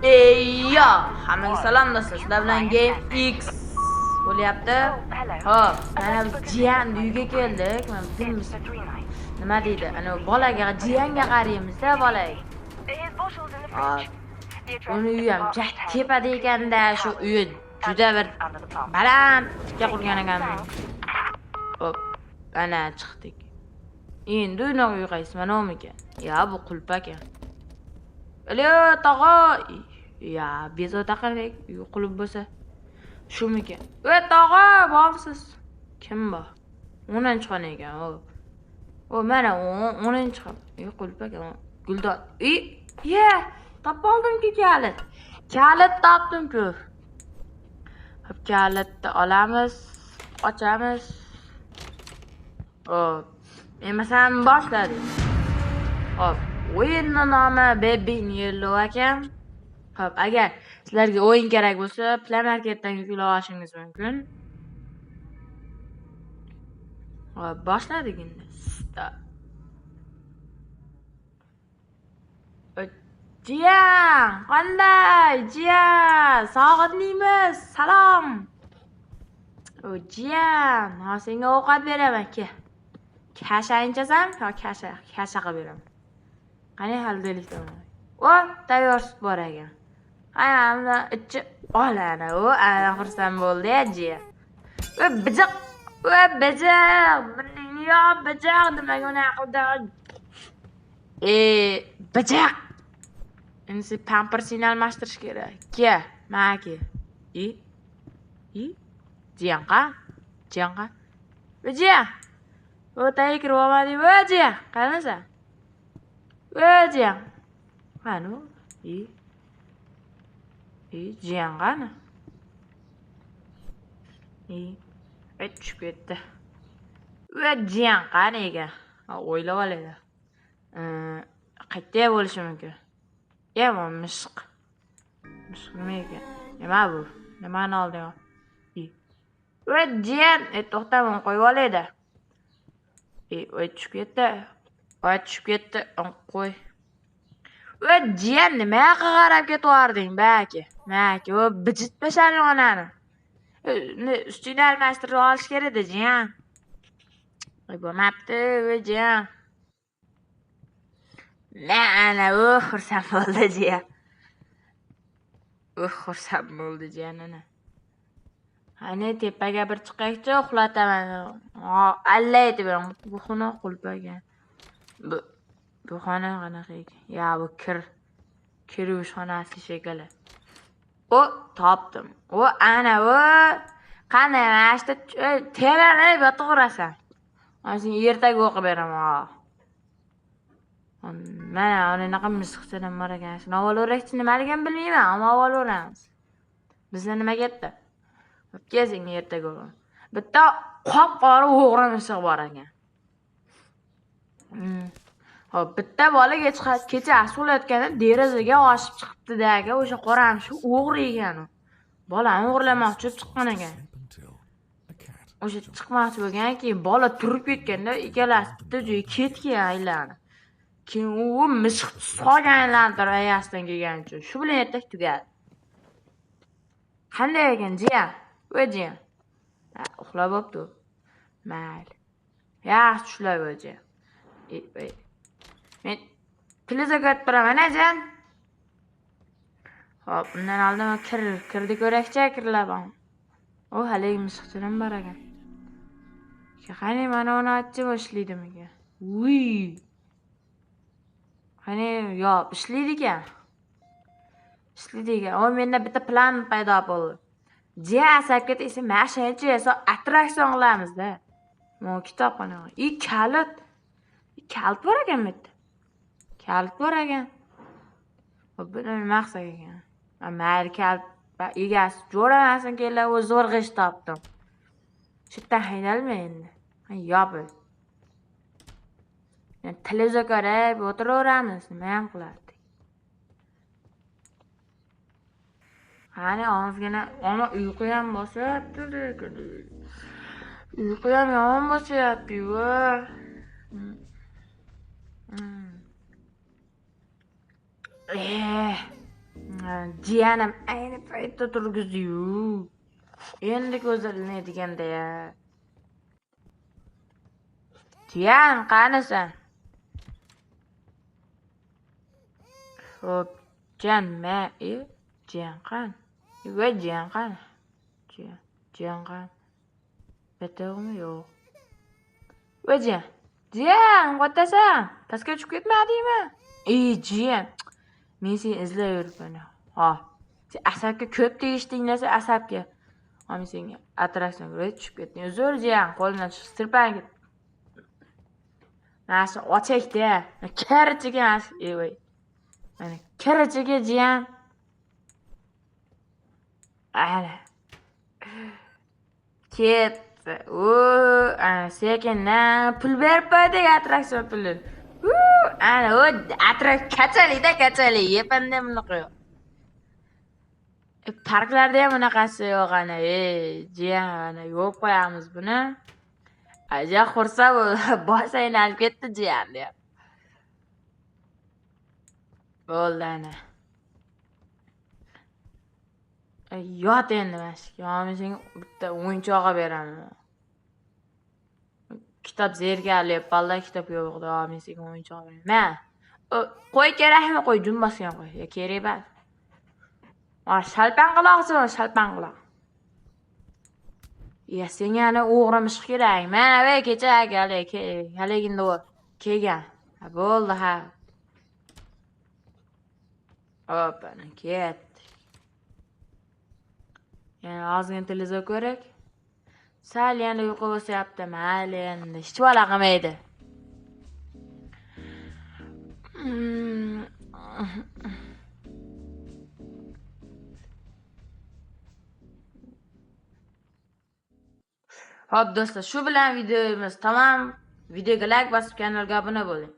Eyyo, hammaga salom do'stlar. Sizlar bilan Game X bo'lyapti. Xo'p, mana biz jiyan uyga keldik. Mana bilmiz nima deydi. Ana bolaga, jiyanga qaraymiz-da bolaga. Hop. Uni uyi ham tepada ekanda, shu uyi juda bir balandga qurgan ekan. Hop, ana chiqdik. Endi uni uyi qaysi? Mana umikan? Ya, bu qulp ekan. Alo, tog'a. Ya, bezovta qildik. Uy qulf bo'lsa. Shumikan? E, tog'a, bormisiz? Kim bor? 10-xona ekan, o. O, mana 10-xona. Uy qulf ekan. Guldon. I, ye, topib oldimku kalit. Kalit topdim-ku. Hop, kalitni olamiz, ochamiz. Hop, masalan, boshladik. Hop, o'yinni nomi Baby in Yellow ekan. Hop, agar sizlarga o'yin kerak bo'lsa, Play Marketdan yuklab olishingiz mumkin. Hop, boshladik endi. Stop. Jiyan, qanday? Jiyan, sog'indingmiz? Salom. O, jiyan, ha senga ovqat beraman, ke. Kashani ichasan? Yo, kasha, kasha qilib beraman. Qani xolodilnikda? O, tayyor sut bor ekan. Ana, uni ichi ol ana, u ana xursand bo'ldi-ya jiyan. O, bijiq, o, bijiq, burningni yop, bijiq, nimaga unaqa qilding? E, bijiq. Endi sen pampersingni almashtirish kerak. Ke, mana ke. I. I. Jiyan qa? Jiyan qa? O, jiyan. O, tagiga kirib olmading, o, jiyan. Qayerdasan? O, jiyan. Qani u? I. I, jiyan qani? I. E, tushib ketdi. O, jiyan qani ekan? O'ylab olaylik. Qayerda bo'lishi mumkin? E, bu mishiq. Mishiq nima ekan? Nima bu? Nimani olding? I. O, jiyan, e, to'xta, buni qo'yib olayda. E, oy tushib ketdi. Oy tushib ketdi. Qo'y. O, jiyan, nima yoqqa qarab ketyapding, baki? Maki, o bijitmashaning onani. Ustingni almashtirib olish kerak edi, jiyan. Oy, bo'lmabdi, o jiyan. Mana, u xursand bo'ldi jiyan. U xursand bo'ldi jiyan ana. Qani tepaga bir chiqaychi, uxlataman. Alla aytib beraman. Bu xona qulf ekan. Bu xona qanaqa ekan? Ya, bu kir yuvish xonasi shekilli. O, topdim. O, ana u qanday mana shu tevarak yotaverasan. Mana senga ertaga o'qib beraman. Mana anaqa mishiqchadan bor ekan. Shuni avvalroqchi nimaligini bilmayman, ammo avvalveramiz. Bizda nima ketdi? Kel senga ertaga o'qib. Bitta qop-qora o'g'ri mishiq bor ekan. Hop, bitta bola kecha uxlayotganda derazaga oshib chiqibdi-da, aka, o'sha qora mishiq o'g'ri ekan u. Bolani o'g'irlamoqchi bo'lib chiqqan ekan. O'sha chiqmoqchi bo'lgan, keyin bola turib ketganda ikkalasi bitta joyga ketgan aylanib. Keyin u mishiq solgan aylantirib ayasidan kelgancha. Shu bilan ertak tugadi. Qanday ekan, jiyan? Voy jiyan. Uxlab bo'pti. Mayli. Yaxshi tushlar bo'l jiyan. Men televizor ko'rib turaman, a jiyan. Hop, undan oldin kirdi ko'rakcha kirlab. O, haligi mishiqchadan bor ekan. Qani mana uni ochib ishlaydimikan? Uy. Qani, yo'q, ishlaydi ekan. Ishlaydi ekan. O, menda bitta plan paydo bo'ldi. Jiyan asab ketsa, mana shuncha esa attraksion qilamizda. Mo kitobxona. I, kalit. Kalit bor ekan bu yerda. Kalit bor ekan. Hop, buni nima qilsak ekan? Mayli, kalit egasi jo'ramasin kelib, o'zi zo'r g'isht topdim. Shu yerdan haydalma endi. Yopil. Televizor ko'rib o'tiraveramiz, nima ham qilardik. Qani ozgina, ammo uyqu ham bosyapti lekin. Uyqu ham yomon bosyapti-yu. Jiyanim ayni paytda turgizdi-yu. Endi ko'zi ilinadigan-da. Jiyan, qanisan? Xo'p, jiyan ma, jiyan qani? Voy, jiyan qani? Jiyan, jiyan qani? Bitta yo'qmi? Yo'q. Voy, jiyan. Jiyan, qo'ttasan. Pastga tushib ketmadingmi? Ey, jiyan. Men seni izlab yuribman. Ha. Sen asabga ko'p tegishding desa asabga. Ha, men senga attraksion ko'rib tushib ketding. Uzr jiyan, qo'limdan chiqib sirpanib ketdi. Mana shu ochakda, karichiga mana shu, ey voy. Mana karichiga jiyan. Ana. Ketdi. U, ana sekindan pul berib qo'ydik attraksion pulini. Ana u attrak kachalikda kachalik, yepanda bunaqa yo'q. Parklarda ham bunaqasi yo'q ana. Jiyan, ana yo'q qo'yamiz buni. Aja xursand bo'ldi, bosh aylanib ketdi jiyan deyapti. Bo'ldi ana. Yot endi mana shu. Yo, men senga bitta o'yinchoq olib beraman. Kitob zerikarli, bolalar kitob yo'q edi. Men senga o'yinchoq beraman. Ma. Qo'y kerakmi? Qo'y, jum bosgan qo'y. Ya kerak emas. Shalpan quloqsan, shalpan quloq. Ya senga ana o'g'ri mishiq kerak. Mana bu kecha haliginda kelgan. Ha, bo'ldi ha. Hop, ana ketdi. Yana ozgina televizor ko'rak. Sal yana uyqu bosyapti, mayli endi hech balo qilmaydi. Xo'p do'stlar, shu bilan videomiz tamom. Videoga like bosib, kanalga obuna bo'ling.